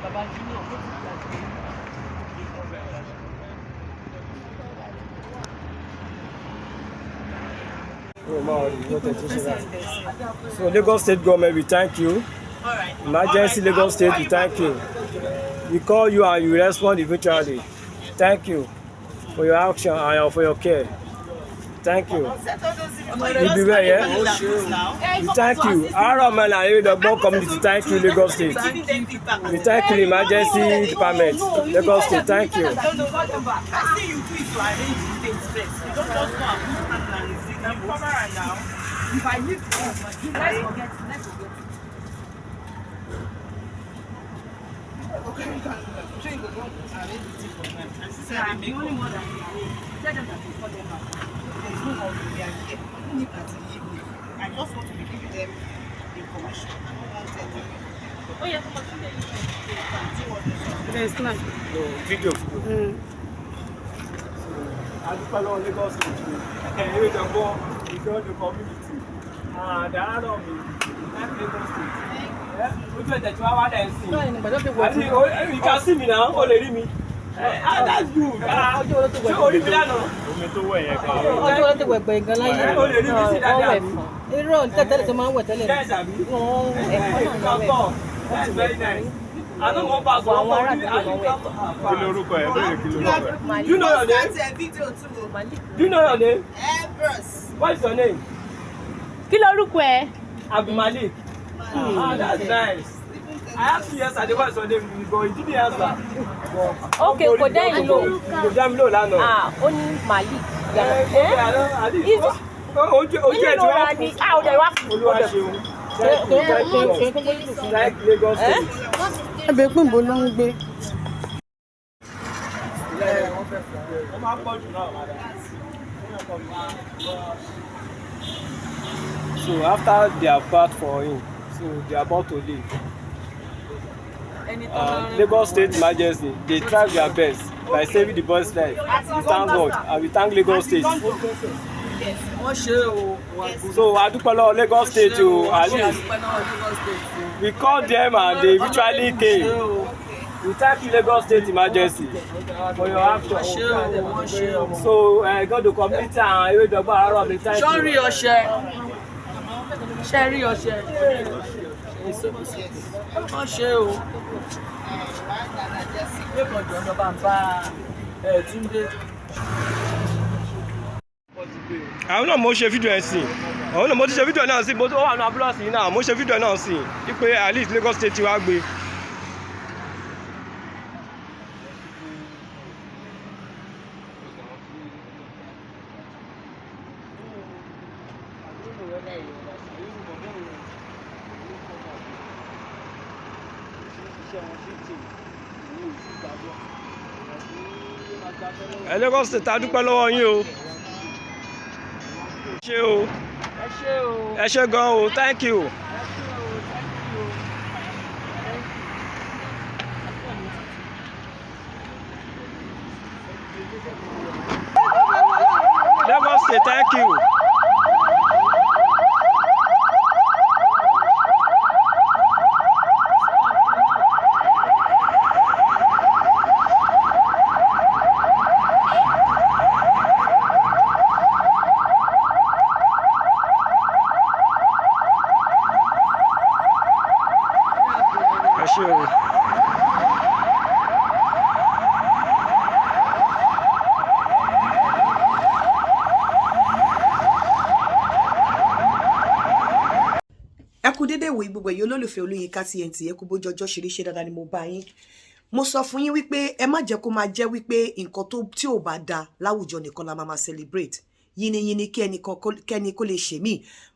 Bàbá Junior ó ti gbàgbé. So Lagos State government, we thank you. Emergency Lagos State, we thank you. We call you and you respond eventually. Thank you for your action and for your care. Thank you. You be well, yeah? We thank you. Araromi and Ewedogbon community, thank you, Lagos State. We thank you, emergency department, Lagos State, thank you. I see you do it to arrange the things first. You don't just go and put hand and see you cover am now. If I leave the let's forget it, let's forget it. I'm the only one that can arrange. Tell them that you call them out. There is no hurry, we are here. Even if at evening, I just want to be giving them information. I don't want them to Ó yẹ kó mọ sílẹ̀ yìí. There's none. No, video. Video. Adúpẹ́ lọ́wọ́ Lagos State o. Ewedogbon, Igodo community. And Araromi, thank Lagos State. Ojú ẹ̀jẹ̀ tí wọ́n wá lẹ̀ ń sìn. Báyìí nígbà tó fi wọ̀ Àti you can see me now, o lè rí mi. Ah, that's good. Ah, Ọjọ́ wo ló ti wẹ̀? ṣé o rí mi lánàá? Omi tó wẹ̀ yẹn kan. Ọjọ́ wo ló ti wẹ̀ gbẹ̀yìn gan láyé? O lè rí mi sí dáadáa. Wọ́n wẹ̀ fún. Irọ́ tẹ́tẹ́lẹ̀ tó máa ń wẹ̀ tẹ́lẹ̀. Yes, àbí? Wọ́n ẹ̀fọ́ You náà can wẹ̀. come. That's very nice. I no wan pass. Àwọn ará àdúgbò wọn wẹ̀. Kí lorúkọ ẹ̀? Béèrè kí lorúkọ ẹ̀. Do you know your name? Start a video too. Do you know your name? Empress. What is your name? Kí lorúkọ ẹ? Abdulmalik. Ah, that's nice. I asked you yesterday what's your name, but you didn't answer. Okay, kò dá yín lóhùn. Kò dá mi lóhùn lánàá. Ah, ó ní Malik. Eh, okay, I don't- I didn't- Is- Ojú ojú ẹ̀ tí Nínú wọ́n ra ni, ah, ọ̀dẹ̀ wá. Olúwa ṣeun. Thank you, thank you. Thank Lagos State. Ẹbẹ̀ pín bó ló ń gbé. Ó máa pọ̀ jù náà, madam. So after they have bathed for him, so they are about to leave. Lagos State Emergency, they tried their best by saving the boy's life. We thank God and we thank Lagos State. Wọ́n ṣe o. So adúpẹ́ lọ́wọ́ Lagos State o, at least Adúpẹ́ lọ́wọ́ Lagos State o. we called them and they eventually came. We thank you, Lagos State Emergency, for your Wọ́n ṣe o, action. wọ́n ṣe o. So God the community and Ewedogbon Araromi, thank Ṣọ́ ń rí you. ọṣẹ? Ṣé rí ọṣẹ? Wọ́n ṣe o. Lẹ́kọ̀ọ́ jọ̀ọ́ lọ bá ń bá ẹ̀ Túndé. Àwọn náà mo ṣe fídíò ẹ̀ sìn, àwọn náà mo ti ṣe fídíò náà sí, mo tó wà ní ambulance yìí náà, mo ṣe fídíò náà sí wípé at least Lagos State ti wá gbé. Ẹ Lagos State, a dúpẹ́ lọ́wọ́ yín o, ṣé o. Ẹ ṣé o. Ẹ ṣé gan o, thank you. Ẹ ṣé o, thank you o. Thank you. Lagos State, thank you. Ẹ ṣé o. Ẹ kú dédé ìwòyí gbogbo ẹ̀yin olólùfẹ́ Olóyinka TNT. Ẹ kú bójú ọjọ́ ṣeré, ṣe dáadáa ni mo bá yín. Mo sọ fún yín wípé ẹ má jẹ́ kó máa jẹ́ wípé nǹkan tó tí ò bá da láwùjọ nìkan la máa máa celebrate. Yínníyínní kí kẹ́ni kó lè ṣe mí.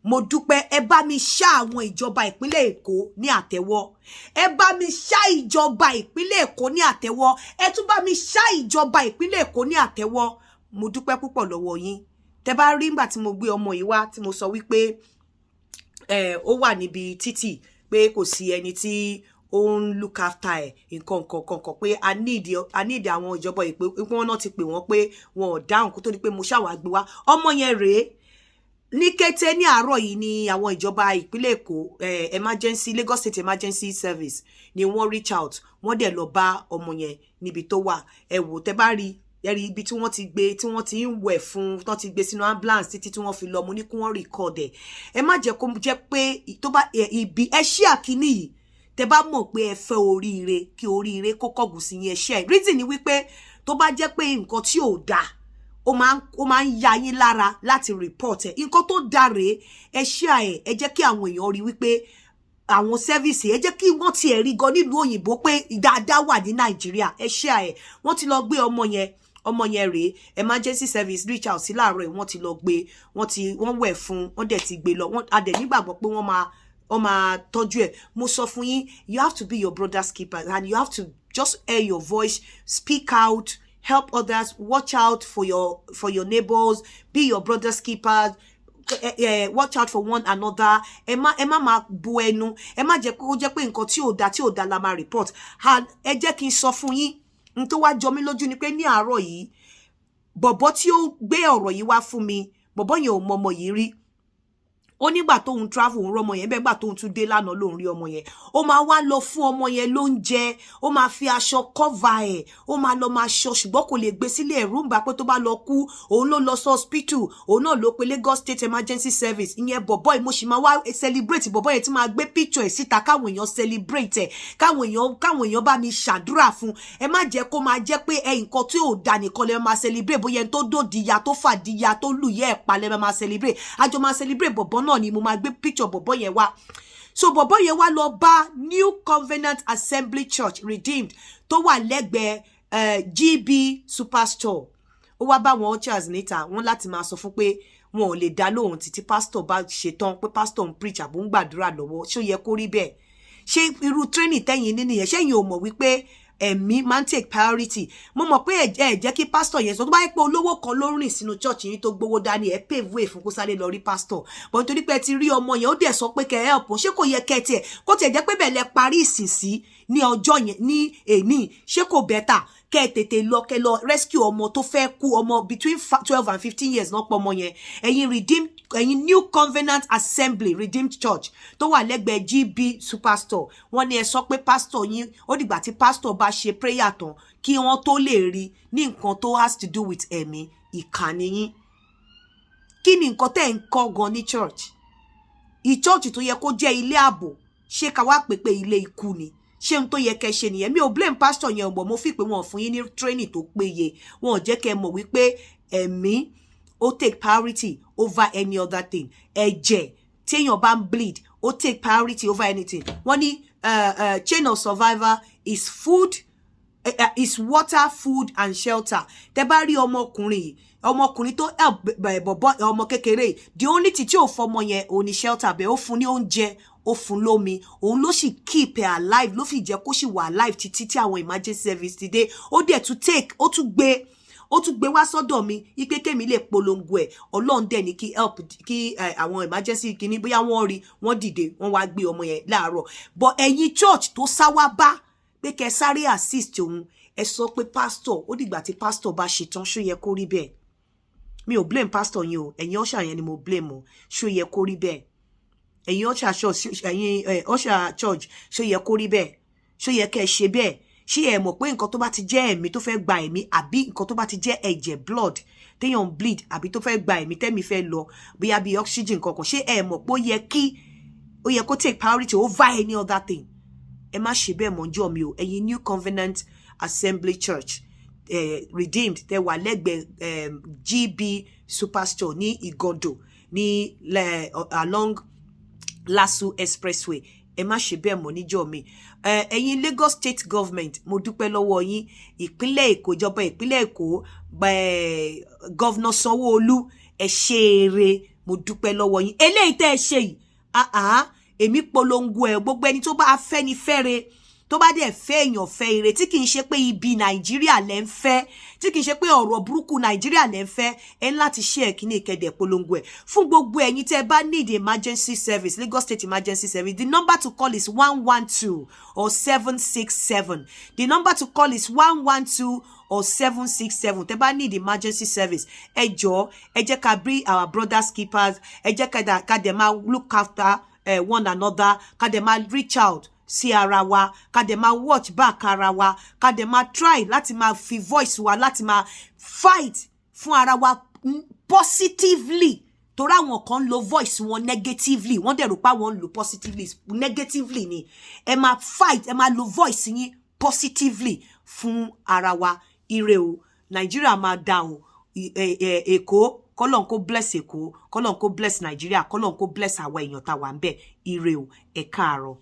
Mo dúpẹ́. Ẹ bá mi ṣá àwọn ìjọba ìpínlẹ̀ Èkó ní àtẹ́wọ́. Ẹ bá mi ṣá ìjọba ìpínlẹ̀ Èkó ní àtẹ́wọ́. Ẹ tún bá mi ṣá ìjọba ìpínlẹ̀ Èkó ní àtẹ́wọ́. Mo dúpẹ́ púpọ̀ lọ́wọ́ yín. Tẹ bá rí ngbà tí mo gbé ọmọ yìí wá, tí mo sọ wípé ó wà níbi títì, pé kò sí ẹni tí ó ń look after ẹ, nǹkan nǹkan kankan, pé a need àwọn ìjọba ìpè pé wọ́n náà ti pè wọ́n pé wọn ò dáhùn, kó tó di pé mo ṣàwà gbé wá. Ọmọ yẹn rèé. Ní kété ní àárọ̀ yìí ni àwọn ìjọba ìpínlẹ̀ Èkó, emergency, Lagos State Emergency Service ni wọ́n reach out. Wọ́n dẹ̀ lọ bá ọmọ yẹn níbi tó wà. Ẹ wò, tẹ́ bá rí, ẹ rí ibi tí wọ́n ti gbé, tí wọ́n ti ń wẹ̀ fún, tó ti gbé sínú ambulance títí tí wọ́n fi lọ. Mo ní kí wọ́n record ẹ̀. Ẹ má jẹ́ kó jẹ́ pé tó bá ibi ẹ ṣí àkíní yìí, tẹ́ bá mọ̀ pé ẹ fẹ́ oríire, kí oríire kó kọ̀gùn sí yín, ẹ ṣe ẹ̀. Reason ni wípé tó bá jẹ́ pé nǹkan tí ò dáa, ó máa ń ya yín lára láti report ẹ̀. Nǹkan tó dáa rèé, ẹ ṣe ẹ̀. Ẹ jẹ́ kí àwọn èèyàn rí wípé àwọn service, ẹ jẹ́ kí wọ́n tiẹ̀ rí gan nílùú òyìnbó pé dáadáa wà ní Nàìjíríà. Ẹ ṣe ẹ̀. Wọ́n ti lọ gbé ọmọ yẹn. Ọmọ yẹn rèé, emergency service reach out sí láàárọ̀ yìí. Wọ́n ti lọ gbé, wọ́n ti wọ́n wẹ̀ fún, wọ́n dẹ̀ ti gbé lọ. Wọ́n a dẹ̀ nígbàgbọ́ pé wọ́n máa tọ́jú ẹ̀. Mo sọ fún yín, you have to be your brother's keeper and you have to just air your voice, speak out, help others, watch out for your neighbors, be your brother's keeper, watch out for one another. Ẹ má máa bu ẹnu. Ẹ má jẹ́ kó jẹ́ pé nǹkan tí ò da la máa report. And ẹ jẹ́ kí n sọ fún yín, n tó wá jọ mí lójú ni pé ní àárọ̀ yìí, bọ̀bọ̀ tí ó gbé ọ̀rọ̀ yìí wá fún mi, bọ̀bọ̀ yẹn ò mọ ọmọ yìí rí. Ó nígbà tóun travel, òun rọmọ yẹn bẹ́ẹ̀. Gbà tóun tún dé lánàá lòun rí ọmọ yẹn. Ó máa wá lọ fún ọmọ yẹn lóúnjẹ, ó máa fi aṣọ cover ẹ̀, ó máa lọ máa ṣọ, ṣùgbọ́n kò lè gbé sílé. Ẹ̀rù ń bà pé tó bá lọ kú. Òun ló lọ sí hospital, òun náà ló pe Lagos State Emergency Service. Ìyẹn bọ̀bọ̀ yìí, mo sì máa wá celebrate bọ̀bọ̀ yẹn, tí máa gbé picture ẹ̀ síta káwọn èèyàn celebrate ẹ̀, káwọn èèyàn bá mi ṣàdúrà fún. Ẹ má jẹ́ kó máa jẹ́ pé ẹ nǹkan tí ò da nìkan lè máa celebrate. Bóyá ẹni tó dòdìyà, tó fàdíyà, tó lùyẹ́ ẹ̀ pa lè máa celebrate. Àjọ máa celebrate bọ̀bọ̀ náà ni. Mo máa gbé picture bọ̀bọ̀ yẹn wá. So bọ̀bọ̀ yẹn wá lọ bá New Covenant Assembly Church Redeemed tó wà lẹ́gbẹ̀ẹ́ GB Superstore. Ó wá bá wọn ushers níta, wọn láti máa sọ fún pé wọn ò lè dá lóhùn títí pásítọ̀ bá ṣetán, pé pásítọ̀ ń preach àbó ń gbàdúrà lọ́wọ́. Ṣé ó yẹ kó rí bẹ́ẹ̀? Ṣé irú training tẹ́yìn ní nìyẹn? Ṣẹ́yìn ò mọ̀ wípé ẹ̀mí máa ń take priority? Mo mọ̀ pé ẹ jẹ́ kí pásítọ̀ yẹn sọ. Tó bá yẹ pé olówó kan ló rìn sínú church yín tó gbowó dání, ẹ pave way fún kó sáré lọ rí pásítọ̀. But nítorí pé ẹ ti rí ọmọ yẹn, ó dẹ̀ sọ pé kẹ́ help, ṣé kò yẹ kẹ́ tiẹ̀ kó tiẹ̀ jẹ́ pé bẹ́ẹ̀ lẹ parí ìsìn sí ní ọjọ́ yẹn ní èní? Ṣé kò better kẹ́ ẹ tètè lọ, kẹ́ lọ rescue ọmọ tó fẹ́ kú? Ọmọ between 12 and 15 years náà pọ̀ ọmọ yẹn. Ẹ̀yin Redeemed, ẹ̀yin New Covenant Assembly Redeemed Church tó wà lẹ́gbẹ̀ẹ́ GB Superstore, wọ́n ní ẹ sọ pé pastor yín, ó dìgbà tí pastor bá ṣe prayer tán kí wọ́n tó lè rí ní nǹkan tó has to do with ẹ̀mí. Ìkànnì yín, kí ni nǹkan tẹ́ ń kọ́ gan ní church? Ìchurch tó yẹ kó jẹ́ ilé ààbò, ṣé ká wá pè pé ilé ikú ni? Ṣé n tó yẹ kẹ́ ṣe nìyẹn? Mi ò blame pastor yẹn ọ̀bọ̀. Mo fi pé wọn ò fún yín ní training tó péye. Wọn ò jẹ́ kẹ́ mọ̀ wípé ẹ̀mí ó take priority over any other thing. Ẹ̀jẹ̀ téèyàn bá ń bleed, ó take priority over anything. Wọ́n ní chain of survival is food, is water, food and shelter. Tẹ́ bá rí ọmọkùnrin yìí, ọmọkùnrin tó help bọ̀bọ̀ ọmọ kékeré, the only thing tí ò fọmọ yẹn òun ni shelter. Bẹ́ẹ̀ ó fún ní oúnjẹ, ó fún lómi, òun ló sì keep ẹ alive, ló fi jẹ́ kó sì wà alive títí tí àwọn emergency service ti dé. Ó dẹ̀ tún take, ó tún gbé wá sọ́dọ̀ mi ipe kémi lè polongo ẹ̀. Ọlọ́run dẹ̀ ní kí help, kí àwọn emergency kìíní, bóyá wọ́n rí, wọ́n dìde, wọ́n wá gbé ọmọ yẹn láàárọ̀. But ẹ̀yin church tó sá wá bá pé kẹ́ sáré assist òun, ẹ sọ pé pastor, ó dìgbà tí pastor bá ṣe tán. Ṣó yẹ kó rí bẹ́ẹ̀? Mi ò blame pastor yẹn o, ẹ̀yin usher yẹn ni mo blame o. Ṣó yẹ kó rí bẹ́ẹ̀? Ẹ̀yin usher church, ẹ̀yin usher church, ṣó yẹ kó rí bẹ́ẹ̀? Ṣó yẹ kẹ́ ẹ ṣe bẹ́ẹ̀? Ṣé ẹ mọ̀ pé nǹkan tó bá ti jẹ́ ẹ̀mí tó fẹ́ gba ẹ̀mí, àbí nǹkan tó bá ti jẹ́ ẹ̀jẹ̀, blood téèyàn bleed, àbí tó fẹ́ gba ẹ̀mí, tẹ́mi fẹ́ lọ, bóyá bí oxygen kankan, ṣé ẹ mọ̀ pé ó yẹ kó take priority over any other thing? Ẹ má ṣe bẹ́ẹ̀ mọ́ jọ́ mi o. Ẹ̀yin New Covenant Assembly Church Redeemed tẹ wà lẹ́gbẹ̀ẹ́ GB Superstore ní Ìgàndò ní along Lasu Expressway, ẹ má ṣe bẹ́ẹ̀ mọ́ níjọ́ mi. Ẹ̀yin Lagos State Government, mo dúpẹ́ lọ́wọ́ yín. Ìpínlẹ̀ Èkó, ìjọba ìpínlẹ̀ Èkó, Governor Sanwó-Olú, ẹ ṣe eré, mo dúpẹ́ lọ́wọ́ yín. Eléyìí tẹ́ ẹ ṣe yìí, èmi polongo ẹ. Gbogbo ẹni tó bá Afẹ́nifẹ́re, Tó bá dẹ̀ fẹ́ èèyàn fẹ́ ire, tí kì í ṣe pé ibi Nàìjíríà lẹ́ ń fẹ́, tí kì í ṣe pé ọ̀rọ̀ burúkú Nàìjíríà lẹ́ ń fẹ́, ẹ ń láti ṣe ẹ̀kíní ìkẹdẹ̀ polongo ẹ̀ fún gbogbo ẹ̀yin tẹ́ ẹ bá need emergency service, Lagos State Emergency Service. The number to call is 112 or 767. The number to call is 112 or 767 tẹ́ bá need emergency service. Ẹ jọ̀ọ́, ẹ jẹ́ ká be our brothers' keepers. Ẹ jẹ́ ká dẹ̀ máa look after one another, ká dẹ̀ máa reach out sí ara wa, ká dẹ̀ máa watch back ara wa, ká dẹ̀ máa try láti máa fi voice wa láti máa fight fún ara wa positively, torí àwọn kan ń lo voice wọn negatively, wọ́n dẹ̀ rò pé àwọn ń lo positively. Negatively ni. Ẹ máa fight, ẹ máa lo voice yín positively fún ara wa. Ire o. Nàìjíríà máa dá o. Èkó, kọ́lọ́n kó bless Èkó, kọ́lọ́n kó bless Nàìjíríà, kọ́lọ́n kó bless àwa èèyàn tá wà ń bẹ̀. Ire o, ẹ káàárọ̀.